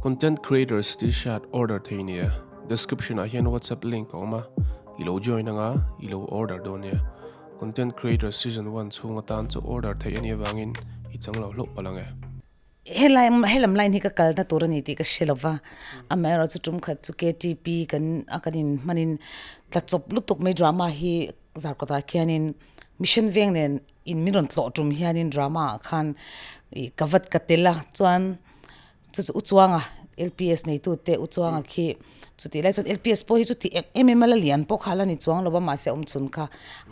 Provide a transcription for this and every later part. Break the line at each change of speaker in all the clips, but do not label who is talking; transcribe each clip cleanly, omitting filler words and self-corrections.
Content creators T-shirt order thei nia. Description ah hian WhatsApp link a awm a, i lo join anga i lo order dawn nia. Content creators season one chhung atan chu order theih a nih avangin i chang lo hlauh palh ang e.
Helai helam line hi ka kalna tur a ni tih ka hre lo va, amaherawhchu tum khat chu KTP kan a kan in hmanin tla chawp lutuk mai drama hi Zarkawtah khianin Mission Veng nen in min rawn tlawh tum hianin drama ah khan ih ka vat ka tel a chuan chu chu u chuanga LPS neitu te u chuanga khi chutih lai chuan LPS pawh hi chuti em em em a la lian pawh kha a la ni chuang lo va mahse awm chhun kha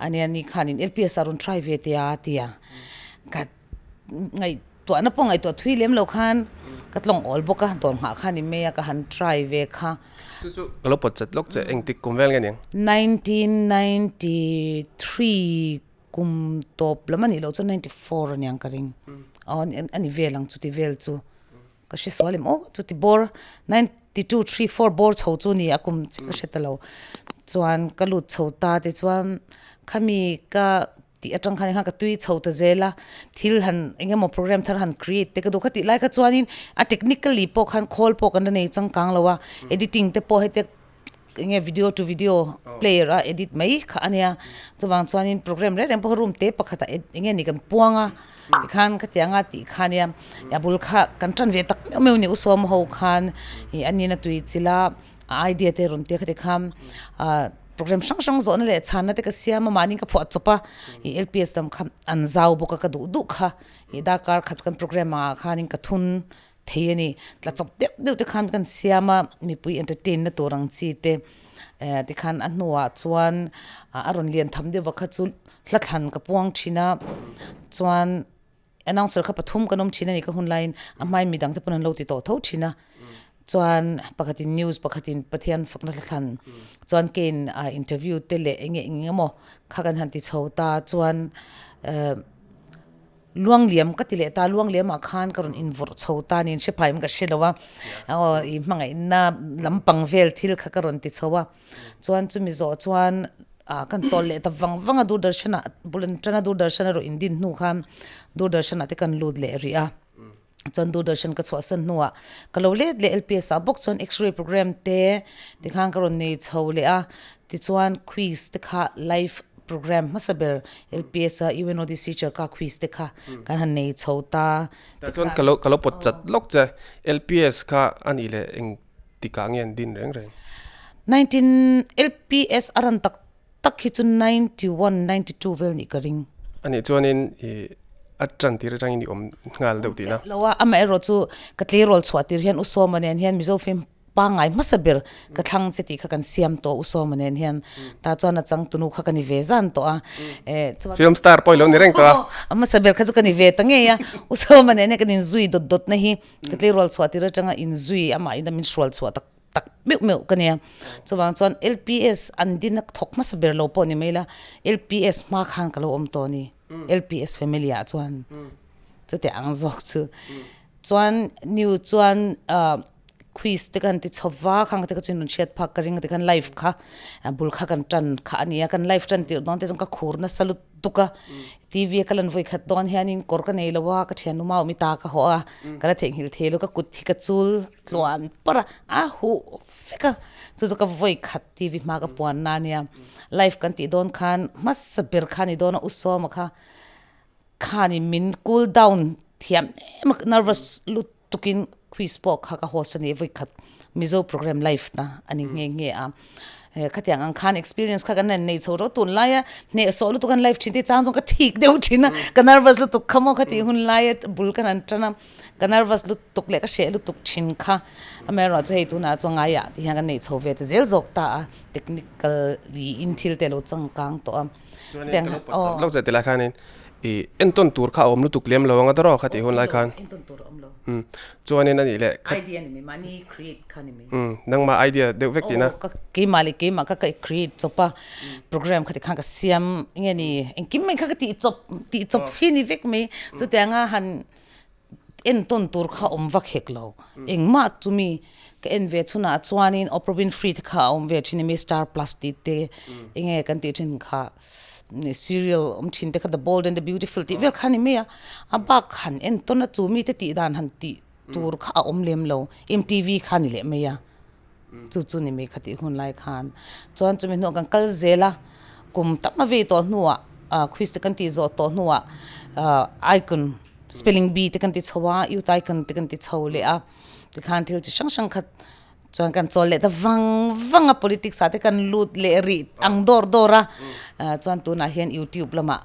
ania ni khanin LPS ah rawn try ve teh a a ti a ka ngaihtuahna pawh ngaihtuah thui lem lo khan ka tlawng awl bawk a dawr nghah kha ni mai a ka han try ve kha.
Chu chu ka lo pawt chat lawk che engtik kum vel nge niang?
1993 Kum tawp lam a nih loh chuan 94 a niang ka ring. Aw a ni vel ang chuti vel chu. Ka hre sual em aw chuti bawr 92 3 4 bawr chho chu ni a kum ka hre ta lo. Chuan ka lut chho ta te chuan khami ka tih atang khan ka tui chho ta zel a thil han eng emaw program thar han create te ka duh kha tih lai kha chuanin a technically pawh khan khawl pawh kan la nei changkang lo a editing te pawh heti enge video to video player a edit mai kha a nia chuvang chuanin program reng reng pawh room te pakhat ah enge ni kan puang a tikhan khatiang a tih kha ania a bul kha kan tan ve tak meuh meuh a ni u sawm ho khan ih a nina tui chilh a a idea te rawn tia khati khan ah program hrang hrang zawhna leh chhanna te ka siam a mahni ka phuah chawp a ih LPS lam kha an zau bawk a ka duh duh kha ih darkar khat kan program ah khanin ka thun thei a ni. Tla chawp deuh deuh te khan kan siam a, mipui entertain na tur ang chi te eh tikhan a hnuah chuan a rawn lian tham deuh kha chu hla thlan ka puang thin a, chuan announcer kha pathum kan awm thin a ni ka hun laiin a hmain midang te pawn an lo ti tawh tho thin a, chuan pakhatin news pakhatin Pathian fakna hla thlan chuan keiin interview te leh eng eng emaw kha kan han ti chho ta chuan eh. Luangliam ka ti leh ta, Luangliamah khan ka rawn invawrh chho ta niin hre phai in ka hre lo a, aw i hmangaihna lampang vel thil kha ka rawn ti chho a, chuan chumi zawh chuan ah kan chawl leh ta vang vang a Doordarshan ah bul an tan a Doordarshan a rawn indin hnu khan Doordarshan ah te kan lut leh rih a, chuan Doordarshan ka chhuahsan hnuah ka lo let leh LPS ah bawk chuan X-ray program te tikhan ka rawn nei chho leh a, tichuan quiz te kha live Program hmasa ber LPS a UNODC Charka quiz te kha kan han nei chho ta.
Tah chuan ka lo ka lo pawt chat lawk che. LPS kha a nih leh eng tikah nge an din reng reng?
19 LPS a ran tak tak hi chu 91, 92 vel nih ka ring.
A nih chuanin i a tan tir atangin i awm nghal deuh tihna?
Lo a, amaherawh chu ka tleirawl chhuah tir hian U Sawma nen hian Mizo film Pangngai hmasa ber ka thlang che tih kha kan siam tawh u Sawma nen hian tah chuan a changtunu kha ka ni ve zan tawh a eh chuan
Film star pawh i lo ni reng tawh a.
A hmasa ber kha chu ka ni ve ta ngei a u Sawma nen hian kan inzui dawt dawt na hi ka tleirawl chhuah tir atanga inzui amah in a min hrual chhuah tak tak meuh meuh ka nia chuvang chuan LPS an din a thawk hmasa ber lo pawh ni mai la LPS hma khan ka lo awm tawh a ni LPS family ah chuan chutiang ang zawk chu chuan new chuan ah. Quiz te kan ti chho va khang te kha chu in hriat phak ka ring a tikhan live kha bul kha kan tan kha a ni a kan live tan tirh dawn te chuan ka khur nasa lutuk a T_V a ka lan vawi khat dawn hianin kawr ka nei lo a ka thiannu mau mi ta ka hawh a ka la theihnghilh thei lo ka kut hi ka chul tluan par a a huh vek a chu chu ka vawi khat T_V hma ka puan na ania live kan tih dawn khan hmasa ber kha a ni dawn a u Sawma kha Khanin min cool down thiam em a, nervous lutukin quiz pawh kha ka host a ni vawikhat Mizo program live na a ni nghe nghe a. Khatiang ang khan experience kha kan nei chho ro tun laia hnehsawh lutuk an live thin te chang zawng ka thik deuh thin a, ka nervous lutuk kha maw khati hun laia bul kan han tan a, ka nervous lutuk leh ka hreh lutuk thin kha. Amaherawhchu hei tunah chuan ngaiah ti hian kan nei chho ve ta zel zawk ta a, technical in thil te a lo changkang tawh a.
Chuanin ka lo pawt chak lo che tilai khanin i entawn tur kha a awm lutuk lem lo anga tawrh kha tih hun lai khan.
Entawn tur a awm lo.
Umm chuanin a nih leh
kha. Idea ni mai mahni create kha ni mai.
Umm nangmah idea deuh vek tihna.
Aw ka keimah leh keimah kha ka create chawp a program kha tikhan ka siam enge ni engkim mai kha ka tih chawp tih chawp hi ni vek mai chutianga han entawn tur kha awm vak hek lo engmah chumi ka en ve chhunah chuanin Oprah Winfrey te kha a awm ve thin a mi Star Plus tih te enge kan tih thin kha serial awm thin te kha The Bold and the Beautiful tih vel kha a ni mai a a bak han entawn a chumi te tih dan han tih. tur kha a awm lem lo, MTV kha a ni leh mai a, chu chu ni mai khatih hun lai khan. Chuan chumi hnuah kan kal zel a, kum tam a vei tawh hnuah ah quiz te kan tih zawh tawh hnuah ah icon spelling bee te kan ti chho a, youth icon te kan ti chho leh a, tikhan thil chi hrang hrang kha chuan kan chawl leh ta vang vang a, politics ah te kan lut leh rih ang dawr dawr a, chuan tunah hian youtube lamah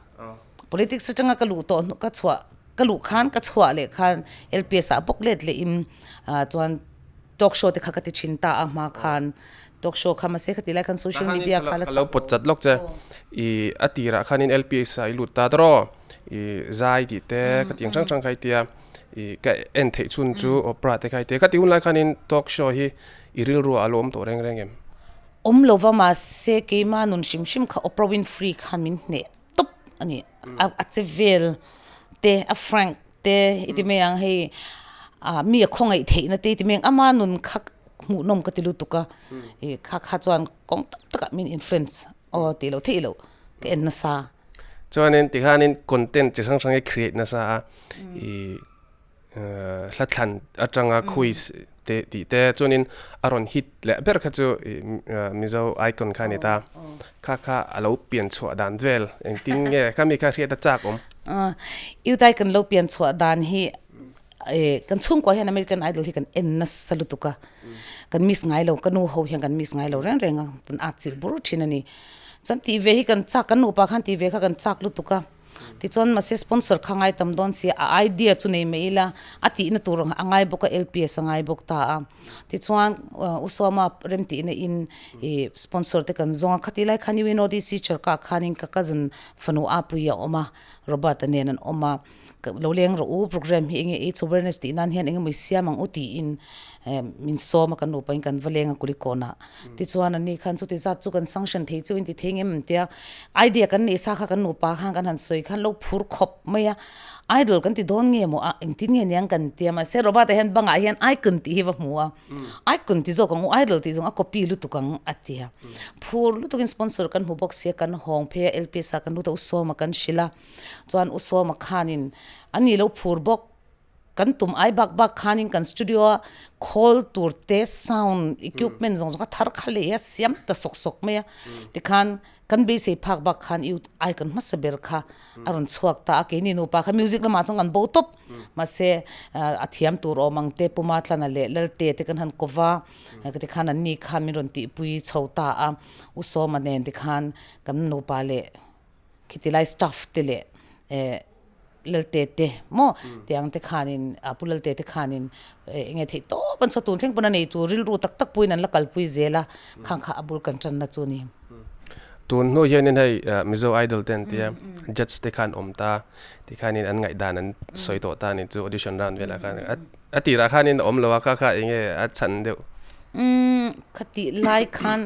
politics atanga ka luh tawh hnu ka chhuah ka luh khan ka chhuah leh khan L_P_S ah bawk let leh in chuan talk show te kha ka ti thin ta a hma khan talk show kha mahse kha ti lai khan social media kha la
ka lo pawt chat lawk che i a tirah khanin L_P_S ah i lut ta tawh i zai tih te ka ti ang hrang hrang kha i tia. I ka en theih chhun chu opera te kha i ti a. Khati hun lai khanin talk show hi i rilru ah a lo awm tawh reng reng em?
Awm lo va mahse keima nun hrim hrim kha Oprah Winfrey khan min hneh tawp a ni. A che vel te, a frank te i ti mai ang hei ah mi a khawngaih theihna te i ti mai ang ama nun kha hmuhnawm ka ti lutuk a. I kha kha chuan kawng tam takah min influence aw tih loh theih loh ka en nasa.
Chuanin tikhanin content chi hrang hrang hi create nasa a i hla thlan atanga quiz te tih te chuanin a rawn hit leh ber kha chu i Mizo icon kha a ni ta kha kha a lo pian chhuah dan vel engtin nge khami kha hriat a chak awm.
Youth icon lo pian chhuah dan hi kan chhungkua hian American Idol hi kan en nasa lutuk a kan miss ngai lo ka nu ho hian kan miss ngai lo reng reng a kan at chilh bur thin a ni. Chuan tih ve hi kan chak kan nupa khan tih ve kha kan chak lutuk a tichuan mahse sponsor kha ngai tam dawn sia a idea chu nei mai ila a tihna tur a ngai bawk a L_P_S a ngai bawk ta a tichuan U Sawma rem tihna in ih sponsor te kan zawng a khatih lai khan U_N_O_D_C Charka khanin ka cousin fanu a pui a awm a Robert-a nen an awm a. Lo leng rawh u, program hi enge AIDS awareness tih nan hian engemaw i siam ang u tiin min sawm a kan nupa in kan va leng a kulikawn ah. Tichuan an ni khan chuti zat chu kan sanction thei chu in ti thei ngem tia idea kan neih sa kha kan nupa khan kan han sawi khan lo phur khawp mai a, idol kan ti dawn nge maw a engtin nge niang kan tia mahse Robert-a hian bangah hian icon tih hi va hmu a, icon ti zawk ang u idol tih zawng a copy lutuk ang a ti a. Phur lutukin sponsor kan hmu bawk sia kan hawng phei a LPS ah kan lut a u sawm a kan hrilh a. Chuan U Sawma khanin a ni lo phur bawk, kan tum ai bak bak khanin kan studio a khawl tur te sound equipment zawng zawng kha thar kha lei a siam ta sawk sawk mai a, tikhan kan beisei phak bak khan i icon hmasa ber kha a rawn chhuak ta a, keini nupa kha music lamah chuan kan bo tawp mahse a thiam tur awm ang te Puma Tlana leh Lalte te kan han kawva tikhan an ni khan min rawn tihpui chho ta a, U Sawma nen tikhan kan nupa leh. Khiti lai staff te leh eh Lalte te maw tiang te khanin a pu Lalte te khanin eng nge theih tawp an chhuah tun thleng pawn a nei tur rilru tak tak puiin an la kalpui zel a khang kha a bul kan tanna chu a ni.
Tun hnu hianin hei Mizo Idol te an tia judge te khan awm ta tikhanin an ngaihdan an sawi tawh ta a ni chu audition round velah khan a tirah khanin a awm lo a kha kha eng nge a chhan deuh.
Umm khatih lai khan.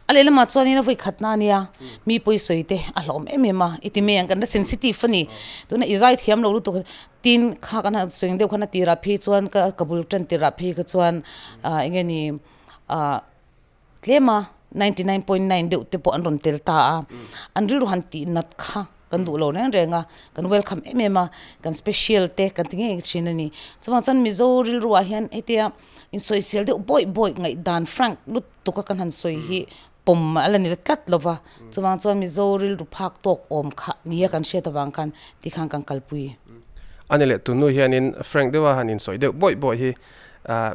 A lehlamah chuanin a vawi khatna a nia, mi pawisawi te a hlauhawm em em a, i ti mai ang kan la sensitive a ni, tuna i zai thiam lo lutuk tin kha kan han sawi ang deuh khan a tirah phei chuan ka ka bul tan tirah phei kha chuan ah eng nge ni ah tlema 99.9 deuh te pawh an rawn tel ta a, an rilru han tih nat kha. Kan duh lo reng reng a, kan welcome em em a, kan special te kan ti ngei thin a ni. Chuvang chuan Mizo rilruah hian hetia insawisel deuh bawih bawih ngaihdan frank lutuk a kan han sawi hi pawm a la ni tlat lo va. Chuvang chuan Mizo rilru phak tawk awm kha nia kan hriat avang khan tikhan kan kalpui.
A ni leh tunnu hianin frank deuha han insawi deuh bawih bawih hi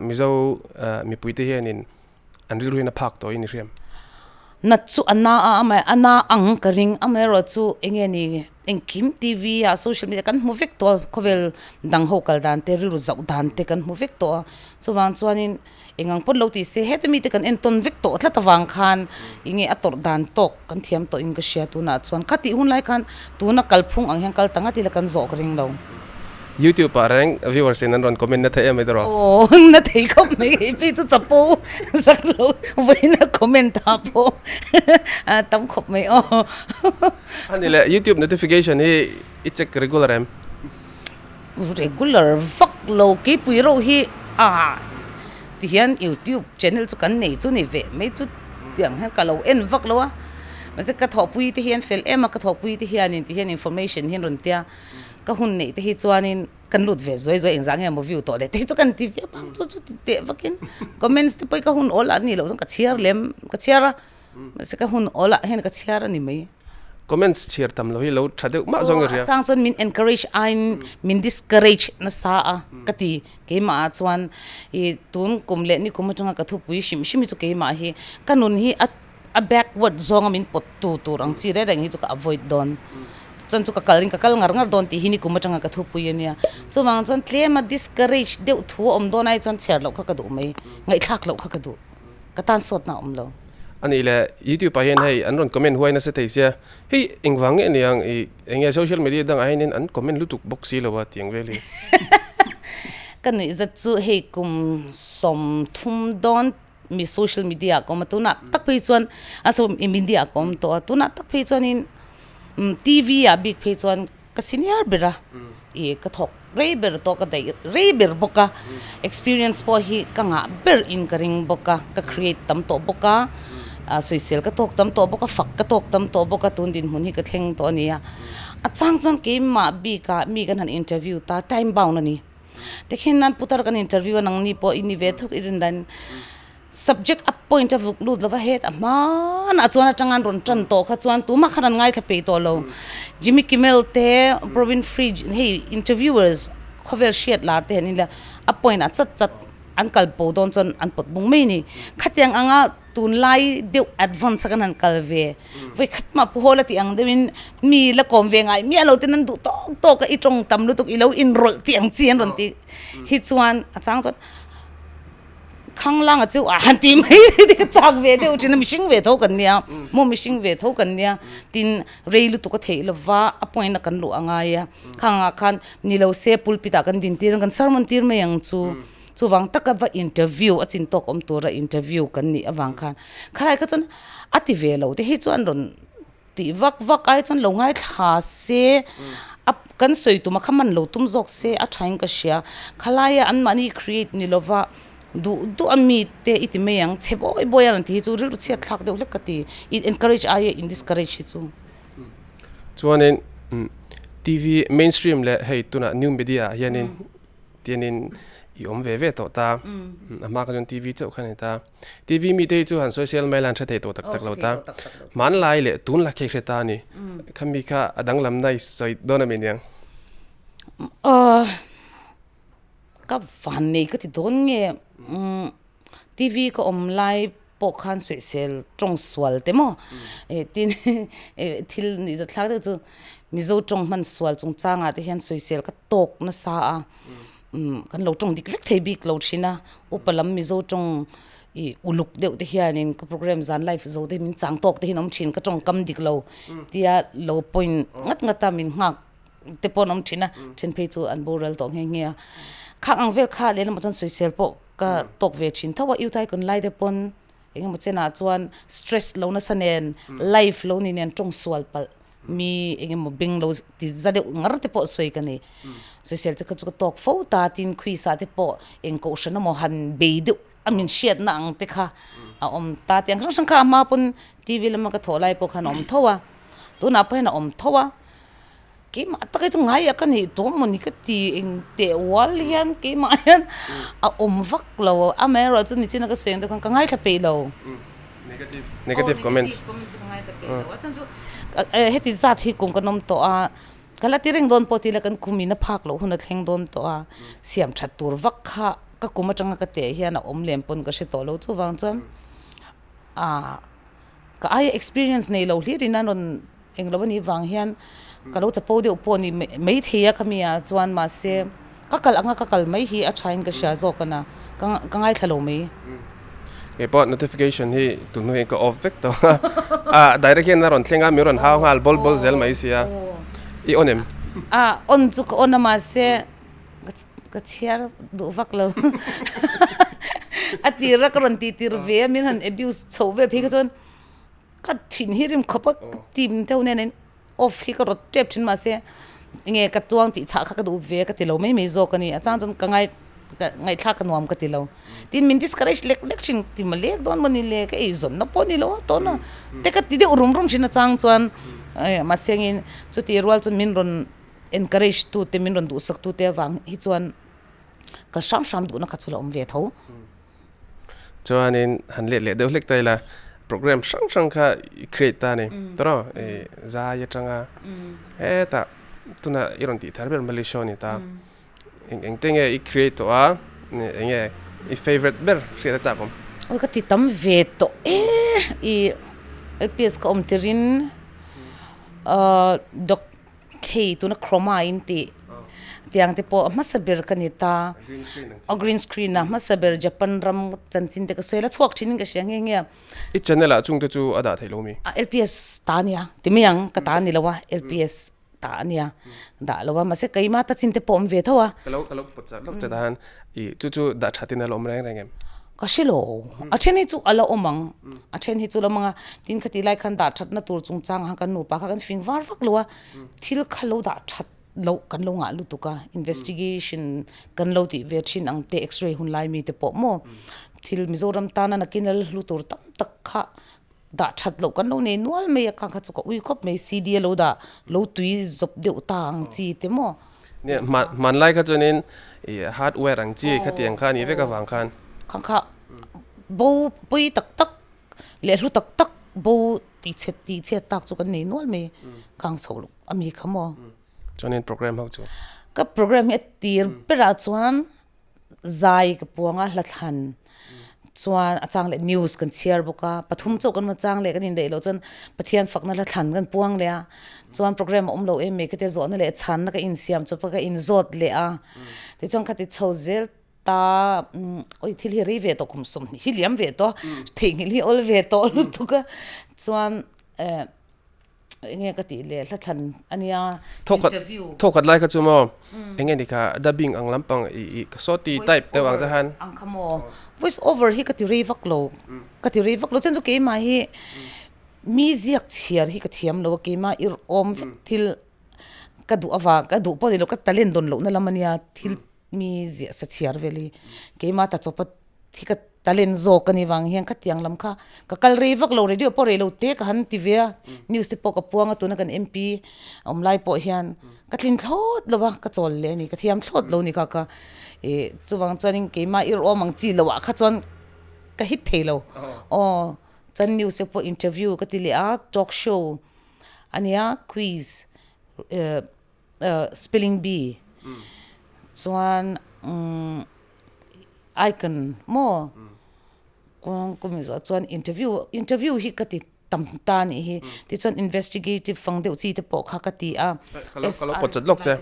Mizo mipuite hianin An rilru hian a phak tawh in i hriam.
Nat chu a na a, amah a na ang ka ring. Amaherawhchu eng nge ni engkim TV ah social media kan hmu vek tawh a, khawvel dang ho kal dan te rilru zauh dan te kan hmu vek tawh a. Chuvang chuanin eng ang pawn lo tih se heta mite kan entawn vek tawh tlat avang khan eng nge a tawrh dan tawk kan thiam tawh in ka hria tunah chuan. Khatih hun lai khan tuna kalphung ang hian kal ta ngat ila kan zawh ka ring lo.
YouTube ah reng viewers in an rawn comment na thei em mai tawh rawh.
Aw na thei khawp mai hei phei chu chapo zak lo vawiina comment ah pawh tam khawp mai aw.
Ani leh YouTube notification hi i check regular em?
Regular vak lo keipui reuh hi ah tihian YouTube channel chu kan nei chu ni ve mai chu tiang hian ka lo en vak lo a mahse ka thawhpui te hian fel em a ka thawhpui te hianin tihian information hi an rawn tia. Ka hun neih te hi chuanin kan lut ve zuai zuai engzah nge maw view tawh le te hi chu kan ti ve bang chu chu ti teh vakin comments te pawh hi ka hun awl ah a nih loh chuan ka chhiar lem ka chhiar a mahse ka hun awl ah hian ka chhiar a ni mai.
Comments chhiar tam lo hi lo tha deuh mah zawng i ria.
Aw a chang chuan min encourage aiin min discourage nasa a ka ti keimah ah chuan ih tun kum leh ni kum atanga ka thupui hrim hrim hi chu keimah hi ka nun hi a a backward zawnga min pawt tu tur ang chi reng reng hi chu ka avoid dawn chuan chu ka kal in ka kal ngar ngar dawn tih hi ni kum atanga ka thupui a nia chuvang chuan tlem a discourage deuh thu a awm dawn ai chuan chhiar loh kha ka duh mai ngaihthlak loh kha ka duh ka tan sawtna a awm lo.
A nih leh youtube ah hian hei an rawn comment huai nasa thei sia hei engvang nge niang ih eng nge social media dangah hianin an comment lutuk bawk si lo a tih ang vel hi.
Ka nuihzat chu hei kum 30 dawn mi social media ah ka awm a tunah tak phei chuan a so media ah ka awm tawh a tunah tak phei chuanin T_V ah bik phei chuan ka senior ber a ih ka thawk rei ber tawh ka daih rei ber bawk a experience pawh hi ka ngah ber in ka ring bawk a ka create tam tawh bawk a ah sawisel ka tawk tam tawh bawk a fak ka tawk tam tawh bawk a tun dinhmun hi ka thleng tawh a ni a a chang chuan keimah bikah mi kan han interview ta time bound a ni. Tikhin nan putar kan interview a nangni pawh i ni ve thuk i rin dan subject a point a vuk lut lova het a hmanah chuan atanga an rawn tan tawh kha chuan tumah khan an ngaithla peih tawh lo Jimmy Kimmel te Oprah Winfrey hei interviewers khawvel hriat lar te an inla a point ah chat chat an kal po dawn chuan an pawt bung mai a ni khatiang anga Tunlai deuh advance a kan han kal ve. Vawi khat mah pu hawl a tih ang deuhin mi la kawm ve ngai miah lo ten an duh tawk tawk a, i tawng tam lutuk i lo inrawlh tih ang chi an rawn ti hi chuan a chang chuan khanglang a chu a han ti mai te ka chak ve deuh thin a, mihring ve tho kan nia maw mihring ve tho kan nia tin rei lutuk a theih lova a point a kan luh a ngai a, khangah khan ni lo se pulpit ah kan din tir ang kan sermon tir mai ang chu. Chuvang taka va interview a chin tawk awm tura interview kan nih avang khan khalai kha chuan a ti ve lo te hi chuan rawn tih vak vak ai chuan lo ngaithla se a kan sawi tum a kha man lo tum zawk se a thain ka hria khalaia anmahni create ni lova duh duh a mi te i ti mai ang chhe bawi bawi a rawn ti hi chu rilru chhiat thlak deuh hlek ka ti in encourage aia in discourage hi chu.
Chuanin TV mainstream leh hei tunah new media ah hianin Tianin i awm ve ve tawh ta. A hma kha chuan TV chauh kha a ni ta. TV mite hi chu han social mai la an hre thei tawh tak tak lo ta. Hmanlai leh tunlai kha i hre ta a ni. Khami kha a danglamna i sawi dawn a mi niang?
Aw, ka van nei ka ti dawn nge. TV ka awm lai pawh khan sawisel tawng sual te maw tin thil nih zat thlak deuh chu Mizo tawng hman sual chungchangah te hian sawisel ka tawk nasa a kan lo tawng dik vek thei bik lo thin a upa lam Mizo tawng ih uluk deuh te hianin ka program zan live zo te hi min chang tawk te hian awm thin ka tawngkam dik lo tia lo point ngat ngat a min nghak te pawh an awm thin a then phei chu an boral tawh nghe nghe a khang ang vel kha lehlamah chuan sawisel pawh Ka tawk ve thin tho a, Utai kun lai te pawn eng emaw chenah chuan stress lo nasa nen life lo ni nen tawng sual palh mi eng emaw beng lo ti za deuh ngar te pawh sawi ka nei. Sawisel te kha chu ka tawk fo ta tin Khuisa te pawh eng kohhran emaw han bei deuh a min hriatna ang te kha a awm ta tih ang hrang hrang kha a hma pawn TV lama ka thawh lai pawh khan a awm tho a, tunah pawh hian a awm tho a. Keimah tak hi chu ngai a ka neih tawh maw ni ka ti eng teh ual hian keimah hian a awm vak lo amaherawh chu nichina ka sawi ang deuh khan ka ngaithla peih lo.
Negative negative comments.
Negative comments chu ka ngaithla peih lo a chuan chu heti zat hi kum kan awm tawh a ka la ti reng dawn pawh ti ila kan kum in a phak loh hun a thleng dawn tawh a siam that tur vak kha ka kum atanga ka teh hian a awm lem pawn ka hre tawh lo chuvang chuan ah ka aia experience nei lo hlir in an rawn Englo a nih vang hian ka lo chapo deuh pawh ni mai thei a khami ah chuan mahse ka kal anga ka kal mai hi a tha in ka hria zawk a na ka ngaithla lo mai.
Kei pawh notification hi tun hnu hi ka off vek tawh a, ah direct hian a rawn thleng a min rawn hau nghal bawl bawl zel mai sia i on em?
Ah on chu ka on a mahse ka chhiar duh vak lo a tir a ka rawn tih tir ve a min han abuse chhoh ve phei kha chuan Ka thin hi rim khawp a, team deuh nen in off hi ka rawt tep thin mahse enge ka tuang tih chhah kha ka duh ve ka ti lo mai mai zawk a ni a chang chuan ka ngai ka ngaihthlak ka nuam ka ti lo tin min discourage lek lek thin ti ma lek dawn maw ni le ka eizawn na pawh ni lo a tawna te ka ti deuh rum rum thin a chang chuan mahse engin chutih rual chuan min rawn. encourage tu te min rawn duhsak tu te avang hi chuan ka hram hram duhna kha chu la awm ve tho.
Chuanin han let leh deuh hlek ta ila program hrang hrang kha i create ta a ni tawrh i zai atanga hetah tunah i rawn tih thar ber Malishaw a ni ta. Eng eng te nge i create tawh a, eng nge i favourite ber hriat a chak awm?
Awi ka ti tam ve tawh e, i LPS ka awm tirin ahh doc hei tuna chroma in tih tiang te pawh a hmasa ber ka ni ta, a green screen a hmasa ber Japan ram chanchin te ka sawi la chhuak thin in ka hria nghe nghe a.
I channel ah chung te chu a dah theih lo mi?
LPS ta nia ti mai ang ka ta ni lo a LPS. Ta a nia dah lo a mahse keimah ta chin te pawh awm ve tho a.
Ka lo ka lo pawt zat lawk che ta han i chu chu dah that in a la awm reng reng em?
Ka hre lo a then hi chu a la awm ang a then hi chu la awm ang a tin khati lai khan dah that na tur chungchang ah kan nupa kha kan fing var vak lo a thil kha lo dah that loh kan lo ngah lutuk a investigation kan lo tih ve thin ang te x-ray hun lai mi te pawh maw thil Mizoram tana nakin a la hlu tur tam tak kha Dah that loh kan lo nei nual mai a, khang kha chu ka ui khawp mai CD a lo dah lo tui zawp deuh ta ang chi te maw.
Nia hman hmanlai kha chuanin ih hardware ang chi kha tiang kha a nih vek avang khan.
Khang kha bo pawi tak tak leh hlu tak tak bo tih chhe tih chhiat tak chu kan nei nual mai khang chho loh a mi kha maw.
Chuanin program ho chu.
Ka program hi a tir berah chuan. Zai ka puang a, hlathlan chuan a chang leh news kan chhiar bawk a, pathum chauh kan va chang leh kan indaih loh chuan Pathian fakna hlathlan kan puang leh a, chuan program a awm lo em mai ka tia zawhna leh chhanna ka insiam chawp a ka inzawt leh a, tichuan khati chho zel ta awi thil hi rei ve tawh kum sawmhnih hi liam ve tawh a, theihnghilh hi awl ve tawh lutuk a, chuan eh. Enge ka tih leh hlathlan a nia interview.
Thawkhat lai kha chu maw enge ni kha dubbing ang lampang i i sawti type deuh ang zahan.
Ang kha maw voice over hi ka ti rei vak lo ka ti rei vak lo chuan chu keimah hi mi ziak chhiar hi ka thiam lo a keimah ir awm vek thil ka duh avang ka duh pawh ni lo ka talent dawn lohna lam a nia thil mi ziah sa chhiar vel hi keimah ta chawpa hi ka talent zawk a ni vang hian khatiang lam kha ka kal rei vak lo radio pawh rei lo te ka han ti ve a news te pawh ka puang a tuna kan MP awm lai pawh hian ka tlin thlawt lo a ka chawl leh a ni ka thiam thlawt lo a ni kha ka ih chuvang chuanin keimah i rawm ang chi loh ah kha chuan ka hit thei lo aw chuan news te pawh interview ka ti leh a talk show a nia quiz eh spelling bee chuan umm icon maw kawng ka mi zawh chuan interview interview hi ka ti tam ta a nih hi tichuan investigative fang deuh chi te pawh kha ka ti a
ka lo ka lo pawt chat lawk che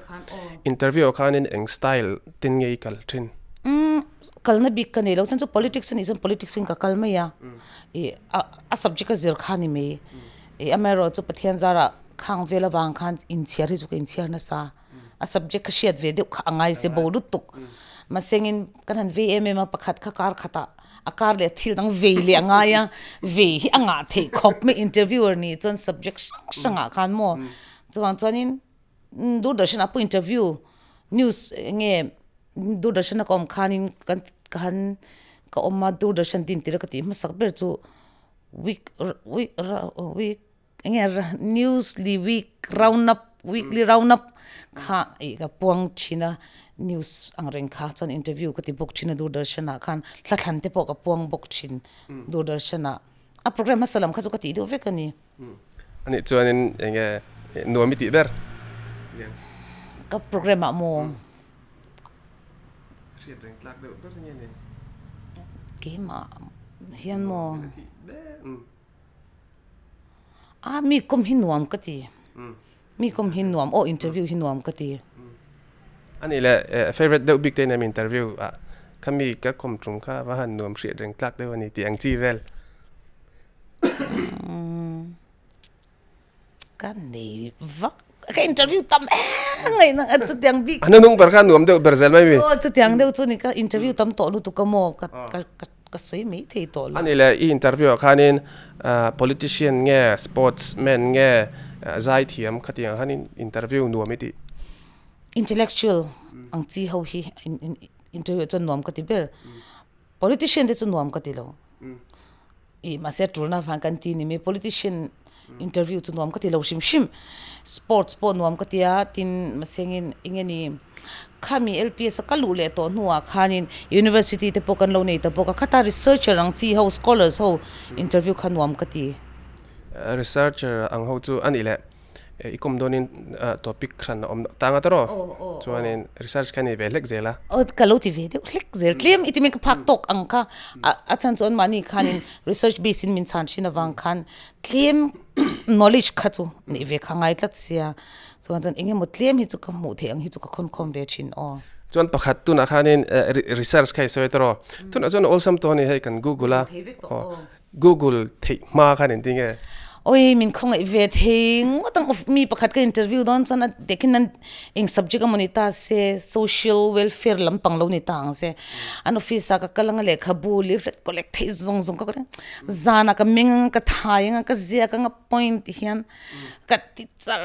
interview ah khanin eng style tin nge i kal thin
umm kalna bik ka nei lo chuan chu politics a nih chuan politics in ka kal mai a ih a subject a zir kha a ni mai ih amaherawhchu Pathian zarah khang vel avang khan inchhiar hi chu ka inchhiar nasa. A subject kha hriat ve deuh kha a ngai se bo lutuk. Mahsengin kan han vei em em a, pakhat kha kar khatah a kar leh thil dang vei leh a ngai a, vei hi a ngah theih khawp mai interviewer nih chuan subject hrang hrangah khan maw. Chuvang chuanin Doordarshan ah pawh interview news eng nge Doordarshan a ka awm khanin kan ka han ka awm a Doordarshan din tir a ka tih hmasak ber chu week week week Enge newsly week round up weekly round up kha ih ka puang thin a news ang reng kha chuan interview ka ti bawk thin a Doordarshan ah khan hla thlan te pawh ka puang bawk thin Doordarshan ah a program hmasa lam kha chu ka tih deuh vek a ni.
Anih chuanin enge nuam i tih ber?
Ka program ah maw?
Hriat reng tlak deuh ber nge ni?
Keimah hian maw? A mi kawm hi nuam ka ti. Mi kawm hi nuam aw interview hi nuam ka ti.
Ani le favorite deuh bik te in em interview ah kha mi ka kawm tum kha va han nuam hriat reng tlak deuh ani tih ang chi vel.
Ka nei vak ka interview tam em mai na chutiang bik.
A hnunung ber kha nuam deuh ber zel mai mi.
Aw chutiang deuh chu ni ka interview tam tawh lutuk a maw ka ka ka sawi mai thei tawh lo.
Ani le i interview ah khanin politician nge sportsman nge zaithiam khatiang khanin interview nuam i tih.
Intellectual ang chi ho hi interview ah chuan nuam ka ti ber. Politician te chu nuam ka ti lo. Ih mahse a tulna avang kan ti ni mai politician. Interview chu nuam ka ti lo hrim hrim. Sports pawh nuam ka ti a, tin mahsengin eng nge ni khami LPS a ka luh leh tawh hnuah khanin University te pawh kan lo nei ta bawk a, khata researcher ang chi ho scholars ho interview kha nuam ka ti.
Researcher ang ho chu a nih leh I kawm dawnin topic hran a awm tang a tawrh aw. Chuanin research kha ni ve hlek zel a.
Aw ka lo ti ve deuh hlek zel. Tlem i timi ka phak tawk ang kha. A chhan chu anmahni khanin research base in min chhan thin avang khan tlem knowledge kha chu neih ve kha ngai tlat sia. Chuan chuan eng emaw tlem hi chu ka hmuh theih ang hi chu ka khawn khawm ve thin aw.
Chuan pakhat tunah khanin research kha i sawi tawrh aw. Tunah chuan awlsam tawh a ni hei kan google a. Google theih hma khan engtin nge?
Oi, min khawngaih ve thei ngawt ang mi pakhat ka interview dawn chuan a dekhin an eng subject emaw ni ta se, social welfare lampang lo ni ta ang se, an office ah ka kal anga lehkhabu leaflet collect theih zawng zawng ka collect zanah ka meng anga ka thai anga ka ziak anga point ti hian ka ti char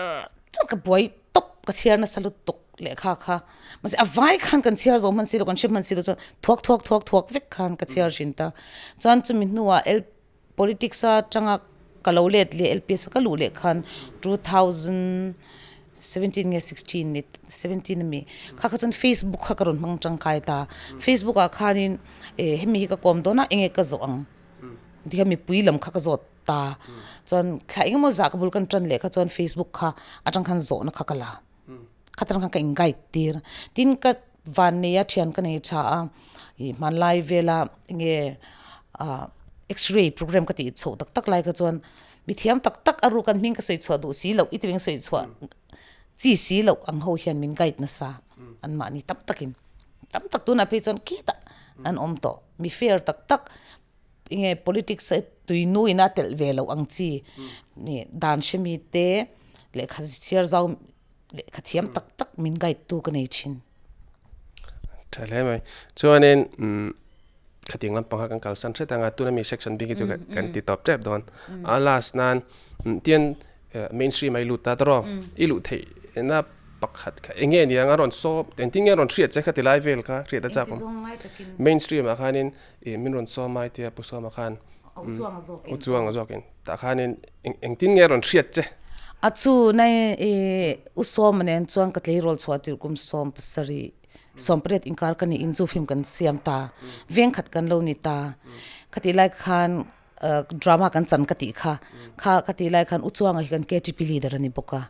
char ka buai tawp ka chhiar nasa lutuk. Lehkha kha mahse a vai khan kan chhiar zawh hman si lo kan hre hman si lo chuan thuak thuak thuak thuak vek khan ka chhiar thin ta chuan chumi hnuah L politics a tanga ka lo let leh LPS a ka luh leh khan 2017 nge 16 ni 17 ami kha kha chuan facebook kha ka rawn hmang tangkai ta facebook ah khanin eh hemi hi ka kawm dawn a enge ka zawh ang tikhan mipui lam kha ka zawt ta chuan thla engemaw zah ka bul kan tan leh kha chuan facebook kha atang khan zawhna kha ka la. Khatang khan ka in guide tir. Tin ka van nei a thian ka nei tha a, ih hmanlai vela enge ah x-ray program ka tih chhoh tak tak lai kha chuan mi thiam tak tak a ruk an hming ka sawi chhuah duh si loh i ti sawi chhuah chi si loh ang ho hian min guide nasa an mahni tam takin tam tak tunah phei chuan khitah an awm tawh mi fair tak tak enge politics a tui nu ina telh ve loh ang chi nih dan hre mi te lehkha chhiar zau lehkha thiam tak tak min guide tu ka nei thin.
Tha hle mai. Chuanin khatiang lampang kha kan kalsan hret anga tuna mi section bik hi chu kan ti tawp tep dawn. A last nan tian mainstream a i lut ta tawrh aw. I luh theih na pakhat kha eng nge niang a rawn sawm engtin nge a rawn hriat che kha ti lai vel kha hriat a chak awm. Mainstream ah khanin Ih min rawn sawm ai tia Pu Sawma khan
U Chuanga zawkin
U Chuanga zawkin tah khanin engtin nge rawn hriat che?
A chu nai ih U Sawma nen chuan ka tleirawl chhuah tirh kum sawm pasarih sawm pariat inkar ka niin chu film kan siam ta veng khat kan lo ni ta khatih lai khan drama kan chan ka tih kha kha ka tih lai khan U Chuanga hi kan KTP leader a ni bawk a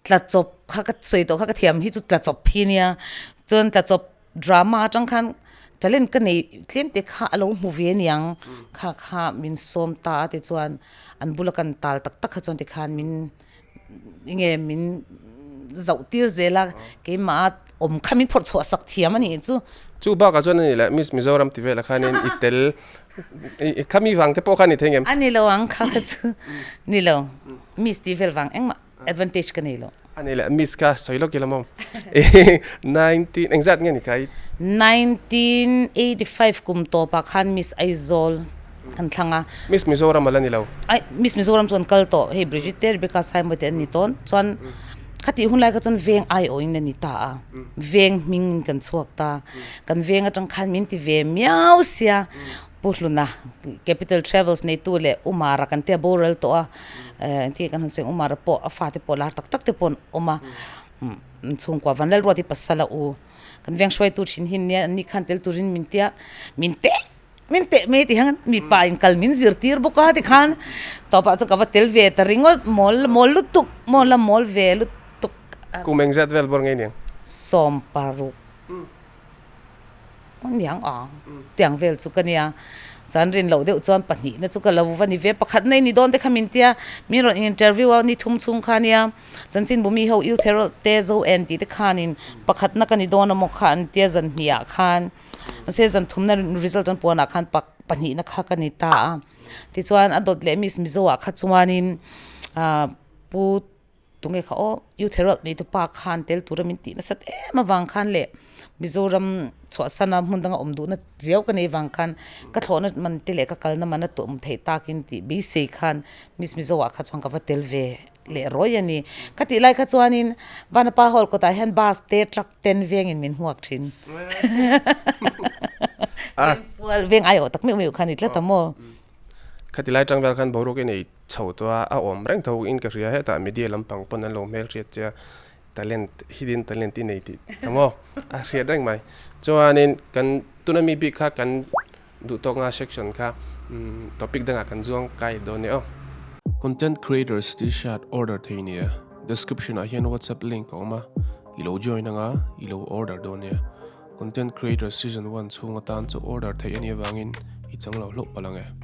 tla chawp kha ka sawi tawh kha ka thiam hi chu tla chawp hi nia chuan tla chawp Drama atang khan talent ka nei tlem te kha a lo hmu ve aniang kha kha min sawm ta a tichuan an bula kan tal tak tak kha chuan tikhan min enge min zauh tir zel a keimah a awm kha min phawrh chhuah sak thiam a nih chu.
Chu bakah chuan a ni leh Miss Mizoram ti velah khanin i tel i khami vang te pawh kha a ni thei ngem?
A ni lo ang kha kha chu ni lo Miss tih vel vang engmah. Advantage ka nei lo.
A nei leh miss ka sawi lawk ila maw? 19 engzat nge ni kai?
1985 kum tawpah khan Miss Aizawl kan thlang a.
Miss Mizoram a la ni lo.
Ai Miss Mizoram chu an kal tawh hei Bridget te Rebecca Saimawia te an ni tawn chuan khatih hun lai kha chuan veng aiawhin a ni ta a veng hming kan chhuak ta kan veng atang khan min ti ve miau sia. Pu Hluna, Capital Travels neitu leh U Mara kan tia boral tawh a, engtin nge kan han sawi ang U Mara pawh a fate pawh lar tak tak te pawh an awm a, an chhungkua Vanlalruati pasal a u kan veng hruaitu thin hi nia an ni khan tel turin min tia min teh min teh mai ti hian mipa in kal min zirtir bawk a tikhan tawpah chuan ka va tel ve ta ringawt mawl mawl lutuk maw la mawl ve lutuk.
Kum engzat vel bawr ngei niang?
16. Niang ang tiang vel chu ka nia chuan rin loh deuh chuan pahnihna chu ka lo va ni ve pakhat na i ni dawn te kha min tia min rawn interview a ni thum chhung kha nia chanchin bumi ho youth herald te zo en tih te khanin pakhatna ka ni dawn a maw kha an tia zan hnih ah khan mahse zan thumna result an puanah khan pahnihna kha ka ni ta a tichuan a dawt leh miss mizo ah kha chuanin ah pu. Tunge kha aw Youth Herald nei tu pa khan tel tura min tih nasat em avang khan leh Mizoram chhuahsana hmun danga awm duhna riau ka nei vang khan ka thlawhna man te leh ka kalna man a tuam theih takin tih beisei khan Miss Mizo ah kha chuan ka va tel ve leh rawih a ni. Ka tih lai kha chuanin Vanapa Hall kawtah hian bus te truck ten vengin min hmuak thin. Veng pual veng aiawh tak meuh meuh kha a ni tlat a maw.
Khati lai tang vel khan boruak i nei chho tawh a, a awm reng tho in ka hria hetah media lampang pawn an lo hmelhriat che a, talent hidden talent i nei tih ka maw a hriat reng mai. Chuanin kan tuna mi bik kha kan duh tawk nga section kha topic dangah kan zuang kai dawn e aw. Content creators t-shirt order thei nia, description ah hian whatsapp link a awm a, i lo join anga i lo order dawn nia. Content creator season one chhung atan chu order theih a nih avangin i chang lo hlauh palh ang e.